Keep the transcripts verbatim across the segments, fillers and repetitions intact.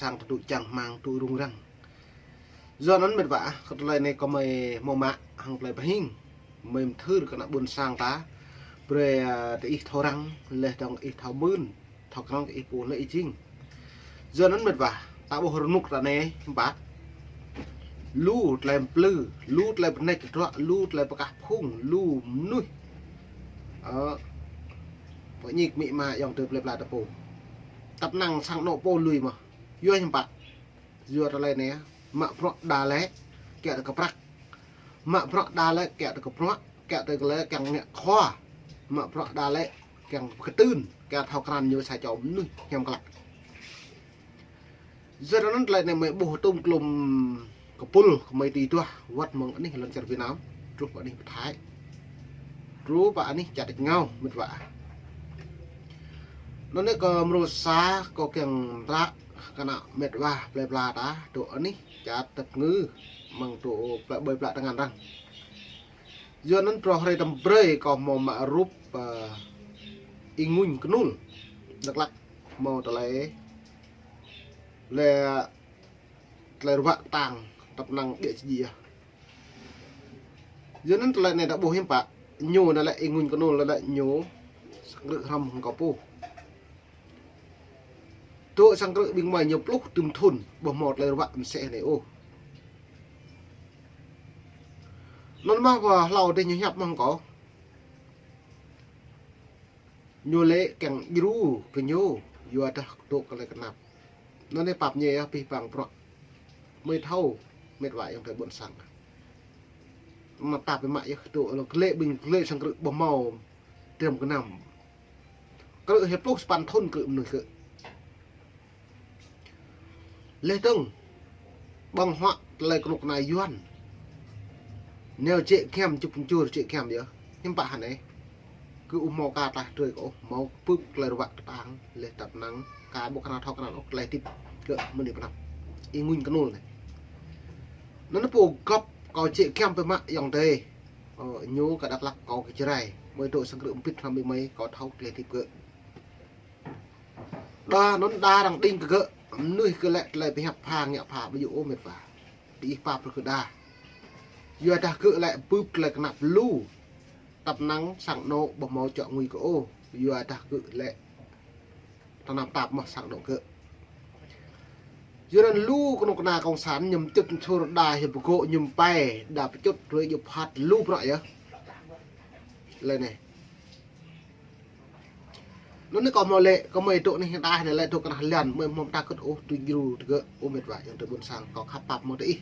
sang ta tŭ čang hmang tŭ rŭng răng. Yua anŭn mĕt wa, kơ tơlơi anai kâo mơi hmâo mă hăng tơlơi pơhing. Mơi mơthưr kơ ană ƀôn sang ta. Brơi, ơ, tơ ih thâo răng, laih dơ̆ng ih thâo mưn, thâo krăn kơ ih pô lĕ ih jing. Yua anŭn mĕt wa, ta ƀuh rơnŭk ră anai, hiư̆m pă. Lu tơlơi mplư, lu tơlơi pơneč tơdruă, lu tơlơi pơkah phung, lu mơnuih. Ơ, pơñik mĭ ma ayŏng adơi plơi pla ta pô. Tăp năng sang anŏ pô lui mơ̆n. Yua hiư̆m pă. Yua tơlơi anai, mă bruă đa lĕ, kiăng tơ kơ prăk. Mă bruă đa lĕ, kiăng tơ kơ bruă, kiăng tơ kơ lĕ, kiăng ngă khua. Mă bruă đa lĕ, kiăng kơtưn, kiăng thâo krăn ñu sa čô mơnuih hiam klă. Yua anŭn tơlơi anai mơi ƀuh tŭm klum kơpul kơ mơi tui duah, wơ̆t mơ̆ng anih lŏn čar Việt Nam, truh pơ anih pơ Thái. Truh pơ anih čar tač rơngiao, mĕt wa. Anŭn anai kơ mrô sa, kâo kiăng mơtră kơ ană mĕt wa plơi pla ta, dŏ anih čar tơpơngư, mơ̆ng dŏ plơi ƀơi plă tơngan arăng. Yua anŭn prŏ hrơi tơm brơi kâo hmâo mă rup, ơ, Y Nguñ Kơnul. Dak Lak hmâo tơlơi, lĕ tơlơi ruă tang, tăp năng ƀiă či djai. Yua anŭn tơlơi anai ta ƀuh hiư̆m pă, ñu anai lĕ Y Nguñ Kơnul anai lĕ ñu, sang krư̆ hrŏm hăng kâo pô. Dŏ sang krư̆ ƀing mơi ñu pluh tơm thŭn, ƀu hmâo tơlơi ruă mơsĕ anai ôh. Anŭn mơ̆ wa hlâo dêh ñu hiăp mơ̆ng kâo. Ñu lĕ kiăng djru kơ ñu, yua dah dŏ kơ lĕ kơnăp. Anŭn anai pap ñu yơh pih pang prŏ. Mơi thâo, mĕt wa ayŏng adơi ƀôn sang. Mă tap mă yơh dŏ lĕ kơ lĕ ƀing kơ lĕ sang krư̆ ƀu hmâo, tơm kơnam. Krư̆ hĭ pluh sapăn thŭn krư̆ mơnuih kơ. Laih dơ̆ng, ƀơ̆ng huă tơlơi kơnuk kơna Yuan. Neo jĕ giăm, čŭp pơčur jĕ giăm yơh. Hiư̆m pă hă anai. Kơ ƀu hmâo ka tah drơi kơ ôh, hmâo kơ bưp tơlơi ruă kơtang, laih tăp năng, ka ƀu krăn thâo krăn ôh tơlơi hơdip kơ mơnuih pơnăp. Y Nguñ Kơnul anai. Anŭn pô gŏp kâo jĕ giăm pơ mă ayŏng adơi. Ơ, ñu kơ Dak Lak kâo kơ Jrai. Mơi dŏ sang krư̆ mpit hrăm ƀing mơi kâo thâo tơlơi hơdip kơ. Đa anŭn đa arăng đing kơ gơ̆, mơnuih kơ lĕ tơlơi pơhiăp pha ngă pha ƀu djơ̆ ôh mĕt wa. Ƀing ih pap brơi kơ đa. Yua dah gơ̆ lĕ bưp tơlơi kơnăp lu. Tăp năng sang anŏ ƀu hmâo čŏ ngui kơ ôh. Yua dah gơ̆ lĕ tơnap tap mơ̆ sang anŏ gơ̆. Yua anŭn lu kơnuk kơna kông sản ñu mơčŭt mơčur đa hĭ pơgŏ ñu mơpai, đa pơčŭt rơi djŏp phat lu bruă yơh. Lĕ anai. Anŭn anai kâo hmâo lĕ, kâo mơi dŏ anih đa anai lĕ dŏ kơnah lăn, mơi hmâo mơta kơ̆t ôh tui djru tơ gơ̆, ơ mĕt wa ayŏng adơi ƀôn sang, kâo khăp pap mơ̆ng tơ ih.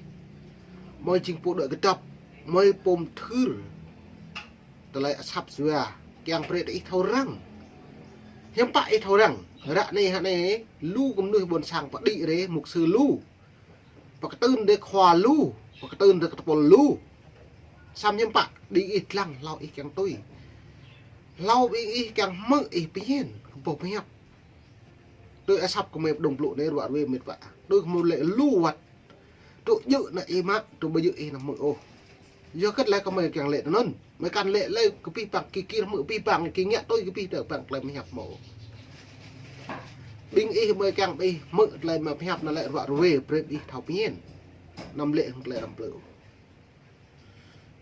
Mơi jing pô đuaĭ kơdŏp, mơi pô mơthưr tơlơi asăp yua, kiăng brơi tơ ih thâo răng. Hiư̆m pă ih thâo răng, ră anai hă anai, lu kơ mơnuih ƀôn sang pơđĭ rai, mục sư lu. Pơkơtưn rai khua lu, pơkơtưn rai kơtơpul lu. Samơ̆ hiư̆m pă, ƀing ih lăng hlâo ih kiăng tui. Hlâo ƀing ih kiăng hmư̆ ih pơñen, kơ boh pơhiăp. Tui asăp kơ mơi pơdŏng plŭ anai ruă ruê mĕt wa. Tui kơ mơi lĕ lu wơ̆t. Tŭ djơ̆ anai ih mă, tŭ ƀu djơ̆ ih anăm hmư̆ ôh. Yua kơ lĕ kơ mơi kiăng lĕ tui anŭn. Mơi kăn lĕ lĕ kơ pih pang ki kir hmư̆ pih pang ki ngă tui kơ pih tơ pang tơlơi pơhiăp mơ̆. Ƀing ih mơi kiăng ƀing ih hmư̆ tơlơi mơi pơhiăp anŭn lĕ ruă ruê brơi ƀing ih thâo pơñen. Anăm lĕ hăng tơlơi răm plư.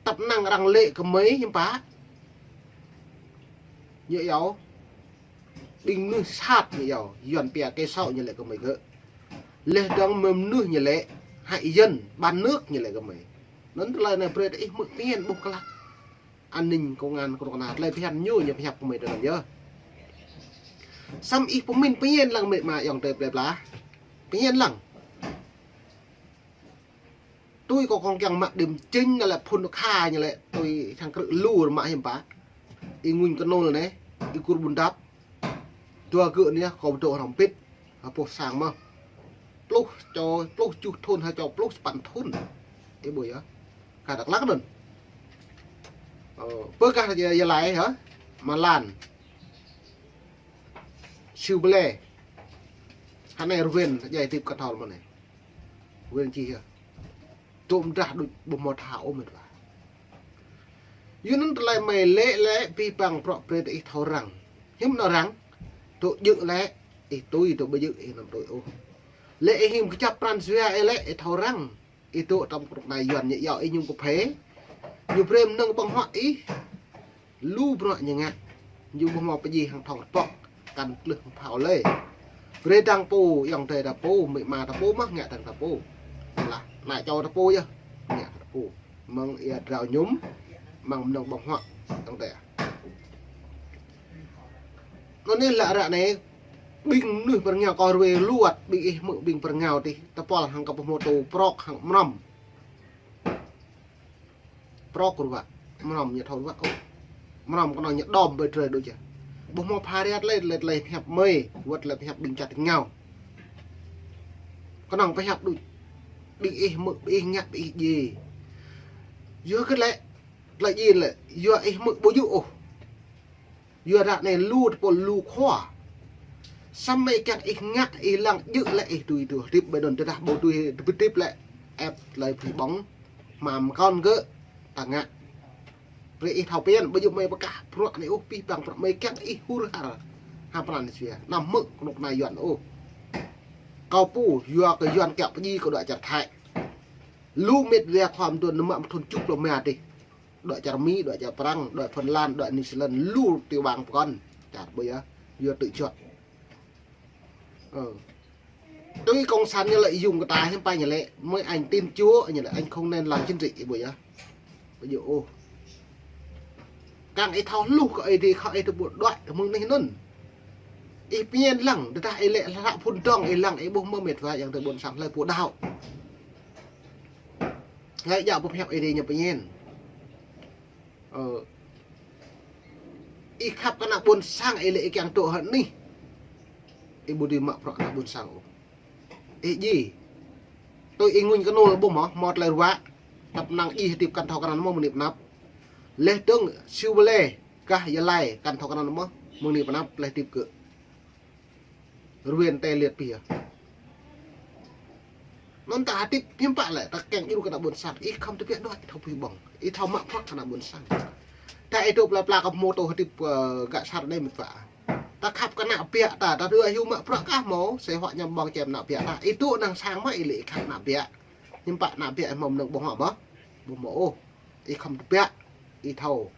Tăp năng arăng lĕ kơ mơi hiư̆m pă. Ñu yua. Ƀing mơnuih sat ñu yua. Yuan pia kơ sŏ ñu lĕ kơ mơi gơ̆. Laih dơ̆ng mơnuih ñu lĕ. Hại dân, bán nước ñu lĕ kơ mơi. Anŭn tơlơi anai brơi tơ ih hmư̆ pơñen ƀuh klă. An ninh công an kơnuk kơna tơlơi phiăn ñu, ñu pơhiăp kơ mơi tơ anŭn yơh. Samơ̆ ih pơmĭn pơñen lăng mĕt wa ayŏng adơi plơi pla. Pơñen lăng. Tui kâo kông kiăng mă đĭm činh anŭn lĕ phŭn kha ñu lĕ tui sang krư̆ lu mă hiư̆m pă. Y Nguñ Kơnul anai, Y Kur Ƀun Dap. Dua gơ̆ anai kâo dŏ hrŏm pĭt, hơpŏh sang mơ̆. Pluh čô, pluh tơjuh thŭn, hă čô pluh sapăn thŭn. Ih ƀuh yơh. Kơ Dak Lak anŭn. Ơ, pơ kah Gia, Gia Lai hă? Mlan. Siu Ble. Hă anai rơwen, djai tip kơ thâo mơ̆n anai. Rơwen čih yơh. Tôm drah đuč ƀu hmâo tha ôh mĕt wa. Yua anŭn tơlơi mơi lĕ lĕ pih pang prŏ brơi tơ ih thâo răng. Hiư̆m anŭn răng. Tŭ djơ̆ lĕ ih tui, tŭ ƀu djơ̆ ih anăm tui ôh. Lĕ ih hiư̆m kơjăp pran jua ih lĕ ih thâo răng. Ih dŏ tơm kơnuk kơna Yuan ñu iâu ih ñu pơphê. Ñu brơi mơnơ̆ng ƀơ̆ng huă ih. Lu bruă ñu ngă. Ñu ƀu hmâo pơjing hăng thŏng rơpŏk. Kăn klưh hăng phao lơi. Brơi dăng pô, ayŏng adơi ta pô, amĭ ama ta pô mơ̆ ngă dăng ta pô. Lah, ană čô ta pô yơh. Ngă ta pô. Mơ̆ng ia drao ñum, mơ̆ng mơnơ̆ng ƀơ̆ng huă. Ayŏng adơi. Anŭn anai lă ră anai, ƀing mơnuih pơrơngiao kâo ruai luăt, ƀing ih hmư̆ ƀing pơrơngiao tih, tơpul hăng kơ ƀu hmâo tô prŏk hăng mrŏm. Prŏk ruă, mrŏm ñu thâo ruă ôh. Mrŏm kơnơ̆ng ñu đom ƀơi drơi đôč yơh. Ƀu hmâo pha riat lơi, lĕ tơlơi pơhiăp mơi, wơ̆t tơlơi pơhiăp ƀing čăt rơngiao. Kơnơ̆ng pơhiăp đôč. Ƀing ih hmư̆, ƀing ih ngă, ƀing ih djai. Yua kơ lĕ, tơlơi djai lĕ, yua ih hmư̆ ƀu djơ̆ ôh. Yua ră anai lu tơpul lu khua. Samơ̆ kiăng ih ngă ih lăng djơ̆ lĕ ih tui tui hơdip ƀơi anŭn tơdah ƀu tui hơdip lĕ ĕp tơlơi pơrih ƀơ̆ng. Hmâo mơkŏn gơ̆ ta ngă. Brơi ih thâo phiăn, ƀu djơ̆ mơi pơkă bruă anai ôh pih păng bruă mơi kiăng ih hur har. Ha pran jua. Anăm hmư̆ kơnuk kơna Yuan ôh. Kâo pô, yua kơ Yuan kiăng pơjing kơ đuaĭ čar Thái. Lu mĕt wa khua mơtuôn nao mă mơthŭn čuh plơ̆ mă tih. Đuaĭ čar Mi, đuaĭ čar Prăng, đuaĭ Phần Lan, đuaĭ New Zealand, lu tiểu bang pơkŏn. Čar ƀơi yơh, yua tự do. Ơ. Tui cộng sản ñu lĕ yŭng kơ ta hiư̆m pă ñu lĕ, mơi anh tin Chúa ñu lĕ, anh không nên làm chính trị ƀơi yơh. Ƀu djơ̆ ôh. Kiăng ih thâo hluh kơ ih dih, kơ ih tơƀuh đuaĭ mơ̆ng anih anŭn. Ih phiăn lăng, tơdah ih lĕ hlăk phŭn dŏng ih lăng, ih ƀuh mơ̆ mĕt wa ayŏng adơi ƀôn sang hlơi pô đaŏ. Hlơi djă pơhiăp ih dih ñu phiăn. Ơ. Ih khăp kơ ană ƀôn sang ih lĕ ih kiăng dŏ hơnih. Ih ƀu dưi mă bruă ană ƀôn sang ôh. Ih djai. Tui ih ngui kơnŭl ƀuh mơ̆, hmâo tơlơi ruă. Tăp năng ih hơdip kăn thâo krăn mơ̆ mơnĭ pơnăp. Leh dơ̆ng Siu Bale, gah Gia Lai, kăn thâo krăn mơ̆ mơnĭ pơnăp, leh hơdip kơ Ruen tê liệt pia. Anŭn ta hơdip hiư̆m pă lĕ, ta kiăng djru kơ ană ƀôn sang, ih khŏm tơbiă đuaĭ, ih thâo pơhiăp ƀơ̆ng, ih thâo mă bruă kơ ană ƀôn sang. Ta ih dŏ pla pla kơ hmâo tô hơdip, ơ, gah sat anai mĕt wa. Ta khăp kơ ană biă ta, ta dưi hyu mă bruă kah hmâo, sĕ huă ñăm ƀơ̆ng čem ană biă ta. Ih dŏ năng sang mơ̆ ih lĕ ih khăp ană biă. Hiư̆m pă ană biă ih hmâo mơnơ̆ng ƀơ̆ng huă mơ̆? Ƀu hmâo ôh. Ih khŏm tơbiă. Ih thâo.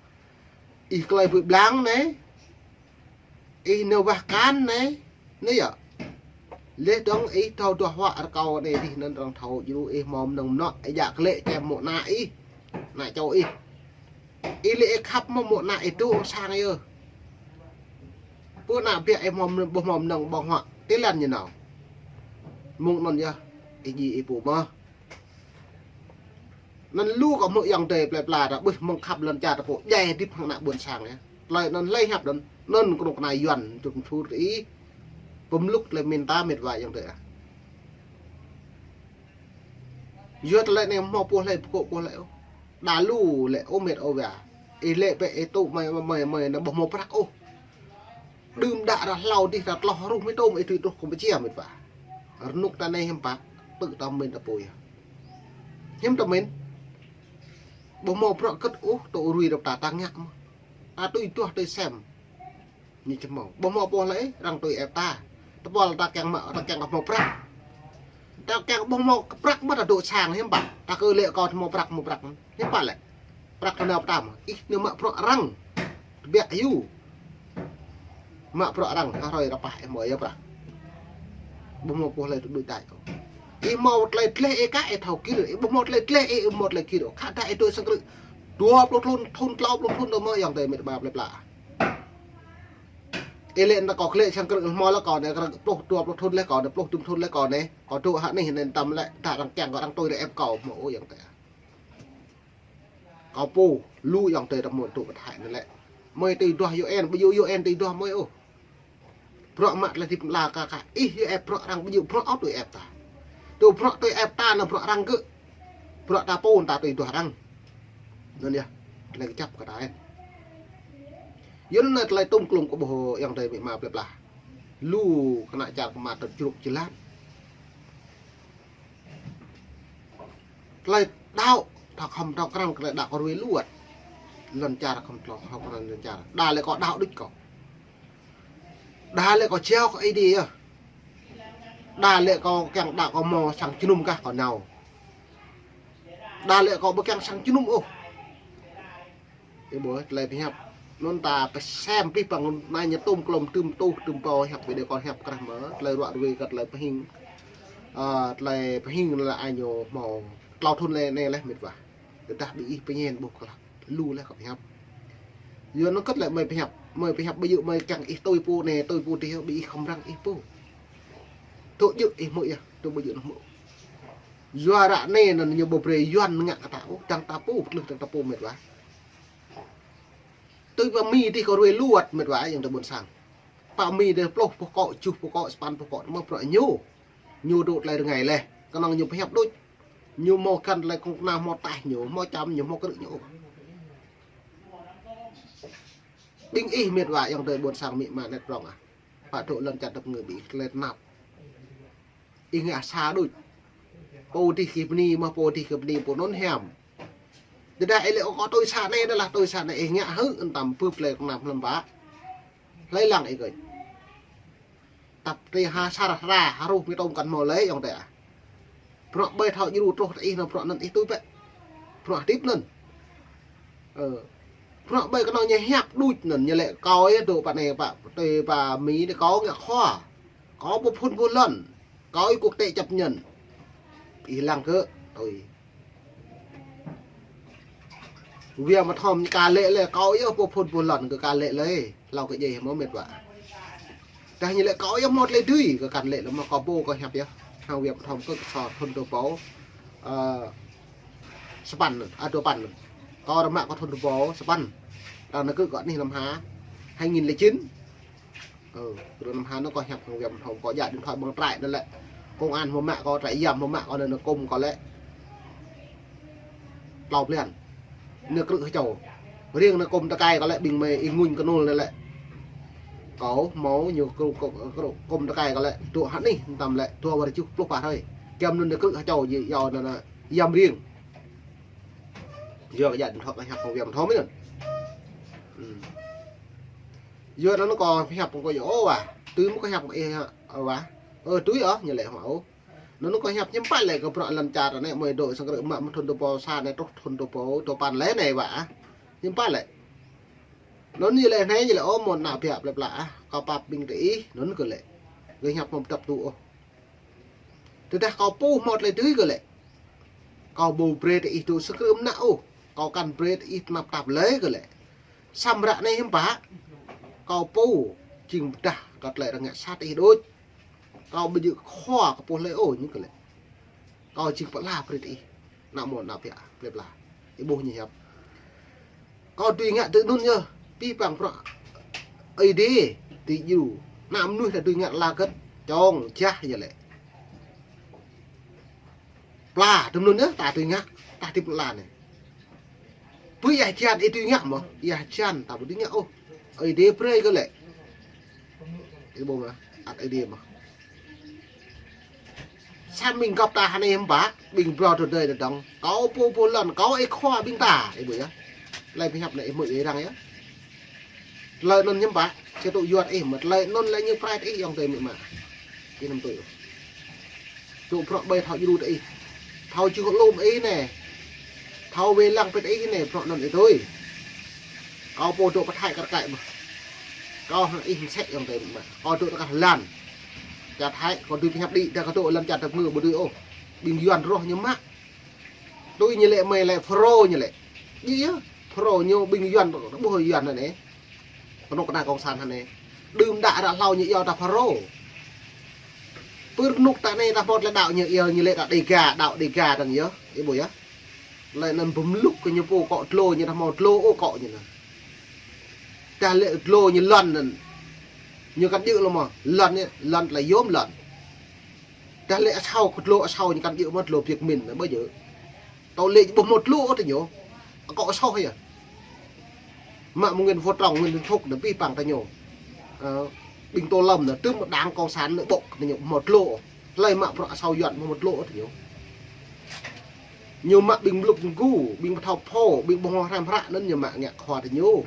Ih tơlơi ƀu blang anai. Ih nao wah kan anai. Anai yơh. Leh dơ̆ng ih thâo duah huă rơkâo anai dih anŭn arăng thâo djru ih hmâo mơnơ̆ng mơnuă ih djă klĕ čem mô̆ ană ih. Ană čô ih. Ih lĕ ih khăp mơ̆ mô̆ ană ih dŏ sang yơh. Pô ană biă ih hmâo mơnơ̆ng ƀơ̆ng huă. Tơlơi ñu nao. Mơ̆ng anŭn yơh. Ih djai ih pô mơ̆. Anŭn lu kơ hmư̆ ayŏng adơi plơi pla ta ƀuh mơ̆ng khăp lŏn čar ta pô djai hơdip hăng ană ƀôn sang yơh. Tơlơi anŭn hlơi hiăp anŭn, anŭn kơnuk kơna Yuan čŭp čur tơ ih. Pơmlŭk tơlơi mĭn ta mĕt wa ayŏng adơi ah. Yua tơlơi anai hmâo pô hlơi pơkŏ pô hlơi ôh. Đa lu lĕ ôh mĕt ôh wa. Ih lĕ pĕ ih tŭ mơi mơi mơi anai ƀu hmâo prăk ôh. Đưm đă ră hlâo dih ta tloh ruh mơi tôm ih tui truh Kampuchia mĕt wa. Rơnŭk ta anai hiư̆m pă, tŭ ta mĭn ta pô yơh. Hiư̆m ta mĭn. Ƀu hmâo bruă kơ̆t ôh, tŭ rui rơp ta ta ngă mơ̆. Ta tui duah tui sem. Ñu či hmâo. Ƀu hmâo pô hlơi, arăng tui ĕp ta. Tơpul ta kiăng mă, ta kiăng kơ hmâo prăk. Ta kiăng ƀu hmâo prăk mơ̆ ta dŏ sang hiư̆m pă. Ta kơ lĕ kâo hmâo prăk, hmâo prăk. Hiư̆m pă lĕ. Prăk ta nao pơtăm. Ih nao mă bruă arăng. Tơbiă hyu. Mă bruă arăng, ha hrơi rơpah ih hmâo yơh prăk. Ƀu hmâo pô hlơi tơdui tai kâo. Ih hmâo tơlơi gleh ih kă ih thâo gir. Ih ƀu hmâo tơlơi gleh ih, ih hmâo tơlơi gir. Khă dah ih dŏ sang krư̆. Dua pluh thŭn, thŭn klâo pluh thŭn dơ̆ng mơ̆ ayŏng adơi mĕt wa plơi pla. Ih lĕ anŭn kâo klĕ sang krư̆ hmâo lĕ kâo anai, krư̆ pluh dua pluh thŭn lĕ kâo anai, pluh dŭm thŭn lĕ kâo anai. Kâo dŏ hă anai anai tăm lĕ, dah arăng kiăng kâo arăng tui lĕ ĕp kâo hmâo ôh ayŏng adơi. Kâo pô, lu ayŏng adơi ta hmâo dŏ pơ Thái anai lĕ. Mơi tui duah U N, ƀu djơ̆ U N tui duah mơi ôh. Bruă mă tơlơi hơdip mơla kơ kah. Ih yua ĕp bruă arăng ƀu djơ̆ bruă ôh tui ĕp ta. Tui bruă tui ĕp ta anŭn bruă arăng gơ̆. Bruă ta pô ta tui duah arăng. Anŭn yơh, tơlơi kơjăp kơ ta ĕp. Yua anŭn tơlơi tŭm klŭm kơ ƀuh ayŏng adơi amĭ ama plơi pla. Lu kơnă čar kơmă tơl črŭk čơlan. Tơlơi đaŏ, ta khŏm thâo krăn tơlơi đaŏ kơ rui luăt. Lŏn čar khŏm thâo, thâo krăn lŏn čar. Đa lĕ kâo đaŏ đôč kâo. Đa lĕ kâo jao kơ Ơi Adai yơh. Đa lĕ kâo kiăng đa kâo hmâo sang jơnum kah kâo nao. Đa lĕ kâo ƀu kiăng sang jơnum ôh. Ih ƀuh tơlơi pơhiăp. Anŭn ta pơsem pih păng anai ñu tôm klôm tơm tuh tơm pô hiăp ƀơi đê kâo hiăp krah mơ̆. Tơlơi ruă rui kơ tơlơi pơhing. Ơ, tơlơi pơhing lĕ añu hmâo klâo thŭn lĕ anai lĕ mĕt wa. Tơdah ƀing ih pơñen ƀuh klah. Lu lĕ kâo pơhiăp. Yua anŭn kơ̆t lĕ mơi pơhiăp. Mơi pơhiăp ƀu djơ̆ mơi kiăng ih tui pô anai, tui pô adih, ƀing ih khŏm răng ih pô. Tŭ djơ̆ ih hmư̆ yơh, tŭ ƀu djơ̆ anŭn hmư̆. Yua ră anai anŭn ñu ƀu brơi Yuan ngă kơ ta ôh, dăng ta pô, pơtlưh dăng ta pô mĕt wa. Tui pă Mi adih kâo ruai luăt mĕt wa ayŏng adơi ƀôn sang. Pă Mi adih pluh pơkŏ, tơjuh pơkŏ, sapăn pơkŏ, mơ̆ bruă ñu. Ñu dŏ tơlơi rơngai leh, kơnơ̆ng ñu pơhiăp đôč. Ñu hmâo găn tơlơi kông kơna hmâo taih ñu, hmâo čăm ñu, hmâo krư̆ ñu. Ƀing ih mĕt wa ayŏng adơi ƀôn sang amĭ ama anet prŏng ah. Pă dŏ lŏn čar tơpơngư ƀing ih tơlơi tơnap. Ih ngă sa đôč. Pô adih kơ bơni mơ̆ pô adih kơ bơni pô anŭn hiam. Tơdah ih lĕ kâo tui sa anai dah lah tui sa anai ih ngă hơ̆ ntăm bưp tơlơi kơnam hlăm pă. Hlơi lăng ih kơ̆t. Tăp tơi ha sar hra, ha ruh mi tôm kăn hmâo lĕ ayŏng adơi ah. Bruă ƀơi thâo djru truh tơ ih anŭn bruă anŭn ih tui pĕ. Bruă hơdip anŭn. Ơ. Bruă ƀơi kơnơ̆ng ñu hiăp đôč anŭn ñu lĕ kâo yơh dŏ pă anai pă, tui pă Mi adih kâo ngă khua. Kâo ƀu phŭn ƀu lŏn. Kâo ih quốc tế chấp nhận. Ih lăng kơ, ơi. Wia mă thom ñu ka lĕ lĕ, kâo yơh ƀu phŭn ƀu lŏn kơ ka lĕ lĕ. Hlâo kơ djai hmâo mĕt wa. Tơdah ñu lĕ kâo yơh hmâo tơlơi dưi kơ kăn lĕ lĕ mơ̆ kâo ƀu kâo hiăp yơh. Hăng wia mă thom kơ kơ sa thŭn tơ pô. Ơ, sapăn, a, dua păn. Kâo rơmă kơ thŭn tơ pô, sapăn. Tơdah nao kơ kơ anih năm ha. Hai nghìn lẻ chín. Ơ, tơlơi năm ha anŭn kâo hiăp hăng wia mă thom kâo djă điện thoại ƀơ̆ng trại anŭn lĕ. Công an hmâo mă kâo, trại giam hmâo mă kâo anŭn nao kôm kâo lĕ. Klâo blan. Nao krư̆ hơčâo. Riêng nao kôm tơkai kâo lĕ ƀing mơi ih ngŭn kơnŭl anŭn lĕ. Kâo hmâo ñu krư̆, krư̆, krư̆ kôm tơkai kâo lĕ. Dŏ hă anih ntăm lĕ dua rơbâo tơjuh pluh pă hrơi. Giăm anŭn nao krư̆ hơčâo yơh, yơh anŭn yơh. Giăm riêng. Yua kơ djă điện thoại kâo hiăp hăng wia mă thom anŭn. Ư. Yua anŭn kâo hiăp kơ kâo yơh ôh wa. Tui mơ̆ kâo hiăp ih ôh wa. Ơ, tui ôh, ñu lĕ hmâo ôh. Anŭn kâo hiăp hiư̆m pă lĕ kơ bruă lŏn čar anai mơi dŏ sang krư̆ mă mơ̆ thŭn tơ pô sa anai truh thŭn tơ pô dua păn lĕ anai wa. Hiư̆m pă lĕ. Anŭn ñu lĕ anai ñu lĕ ôh mơ̆n nao biă plơi pla ah. Kâo pap ƀing tơ ih, anŭn kơ lĕ. Kâo hiăp hmâo tăp tŭ ôh. Tơdah kâo pô hmâo tơlơi dưi kơ lĕ. Kâo ƀu brơi tơ ih dŏ sang krư̆ mơnă ôh. Kâo kăn brơi tơ ih tơnap tap lơi kơ lĕ. Samơ̆ ră anai hiư̆m pă. Kâo pô jing pơdah kơ tơlơi arăng ngă sat ih đôč. Kâo ƀu djơ̆ khua kơ pô hlơi ôh ñu kơ lĕ. Kâo jing pơala brơi tơ ih. Nao mơ̆n nao biă plơi pla. Ih ƀuh ñu hiăp. Kâo dưi ngă tơ anŭn yơh. Pih păng bruă Ơi Adai dưi djru. Nao mơnuih ta dưi ngă la gơ̆t. Čong jah yơh lĕ. Pla tơ anŭn yơh ta dưi ngă. Ta hơdip la anai. Pơ ia hơjan ih dưi ngă mơ̆. Ia hơjan ta ƀu dưi ngă ôh. Ơi Adai brơi kơ lĕ. Ih ƀuh mơ̆, ăt Ơi Adai mơ̆. Samơ̆ ƀing găp ta hơnai hiư̆m pă, ƀing brơi tơdơi tơdang. Kâo pô pô lŏn, kâo ih khua ƀing ta, ih ƀuh yơh. Tơlơi pơhiăp anai ih hmư̆ ih răng yơh. Tơlơi anŭn hiư̆m pă, či tŭ yuăt ih mơ̆, tơlơi anŭn lĕ ñu pơrai tơ ih ayŏng adơi amĭ ama. Ih anăm tui. Dŏ bruă ƀơi thâo djru tơ ih. Thâo čih lŏm ih anai. Thâo wai lăng pĕt ih anai, bruă anŭn ih tui. Kâo pô dŏ pơ Thái kar kaĭ mơ̆. Kâo hăng ih mơsĕ ayŏng adơi amĭ ama. Kâo dŏ tơ kah lan. Čar Thái, kâo dưi pơhiăp đĭ, tơdah kâo dŏ lŏn čar tơpơngư ƀu dưi ôh. Ƀing Yuan rŏh ñu mă. Tui ñu lĕ mơi lĕ Pharaô ñu lĕ. Djơ̆ yơh, Pharaô ñu ƀing Yuan, ƀuh Yuan anai. Kơnuk kơna cộng sản hơnai. Đưm đă ră hlâo ñu iâu ta Pharaô. Pơ rơnŭk ta anai ta hmâo tơlơi đaŏ ñu iâu ñu lĕ ta Đêga, đaŏ Đêga dơ̆ng yơh. Ih ƀuh yơh. Tơlơi anŭn pơmlŭk kơ ñu pô akŏ dlô ñu ta hmâo dlô ôh akŏ ñu anŭn. Tơdah lĕ dlô ñu lŏn anŭn. Ñu kăn djơ̆ lŏ mơ̆. Lŏn anai, lŏn tơlơi yôm lŏn. Tơdah lĕ asâo kơ dlô asâo ñu kăn djơ̆ mơ̆ dlô Việt Minh anŭn ƀu djơ̆. Tơlơi lĕ ƀu hmâo dlô ôh tơ ñu. Akŏ asâo yơh. Mă mơ̆ng Nguyễn Phú Trọng, Nguyễn Xuân Phúc anŭn pih păng tơ ñu. Ơ, ƀing Tô Lâm anŭn, tơm đảng cộng sản anŭn ƀŏk tơ ñu ƀu hmâo dlô. Hlơi mă bruă asâo Yuan ƀu hmâo dlô ôh tơ ñu. Ñu mă ƀing mlŭk mgu, ƀing pơthâo phô, ƀing ƀu hmâo hrăm hră anŭn ñu mă ngă khua tơ ñu.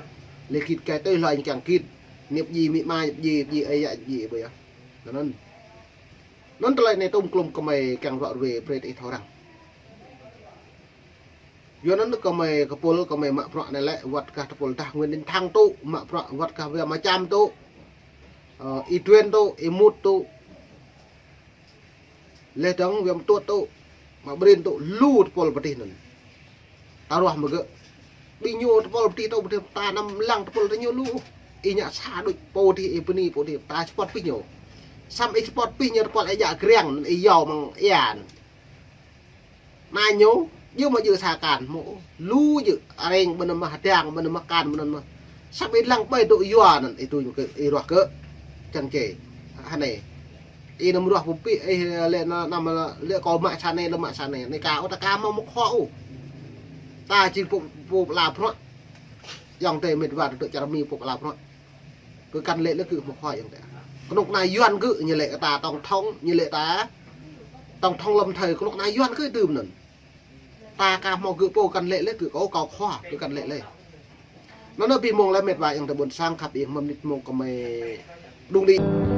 Lĕ git gai tui hlơi ñu kiăng git. Ñu pơdjai amĭ ama, ñu pơdjai, pơdjai ơi yă, pơdjai ƀu yơh. Anŭn. Anŭn tơlơi anai tơm klum kơmơi kiăng ruă ruê brơi ih thâo răng. Yua anŭn kơmơi kơpul kơmơi mă bruă anai lĕ wơ̆t kah tơpul dah Nguyễn Đình Thắng tŭ, mă bruă wơ̆t kah Wia Macham tŭ, ơ, Y Tuen tŭ, Y Mut tŭ. Leh dơ̆ng Wia Mtut tŭ, mă Brin tŭ, lu tơpul pơtih anŭn. Ta ruah mơ̆ gơ̆. Ƀing ñu tơpul pơtih tŭ, pơtih ta anăm lăng tơpul ta ñu lu. Ih ngă sa đôč pô dih, ih bơni pô dih, ta support pih ñu. Samơ̆ ih support pih ñu tơpul ih jak kriăng, ih yua mơ̆ng ia. Anai ñu, jơ̆ mă jơ̆ sa akan, mơ̆ lu jơ̆, areng ƀơi anŭn mơ̆, hơdang ƀơi anŭn mơ̆, akan ƀơi anŭn mơ̆. Samơ̆ ih lăng ƀai dŏ yua anŭn, ih tui ñu kơ, ih ruah kơ. Čang čê. Hơnai. Ih anăm ruah pơpĭ, ih lĕ anăm, anăm lĕ kâo mă sa anai, lĕ mă sa anai. Anai ka, ôh, ta ka hmâo mơ̆ khua ôh. Ta jing pô, pô pơala bruă. Ayŏng adơi met wa tơdŏ čar Mi pô pơala bruă. Kơ kăn lĕ lĕ gơ̆ mơ̆ khua ayŏng adơi. Kơnuk kơna Yuan gơ̆ ñu lĕ ta tổng thống, ñu lĕ ta tổng thống lâm thời, kơnuk kơna Yuan gơ̆ dưm anŭn. Ta ka hmâo gơ̆ pô kăn lĕ lĕ gơ̆ kâo, kâo khua, gơ̆ kăn lĕ lĕ. Anŭn anŭn ƀing mơ̆ng lĕ met wa ayŏng adơi ƀôn sang khăp ih mơ̆ng mĭt mơ̆ng kơmơi đung đĭ.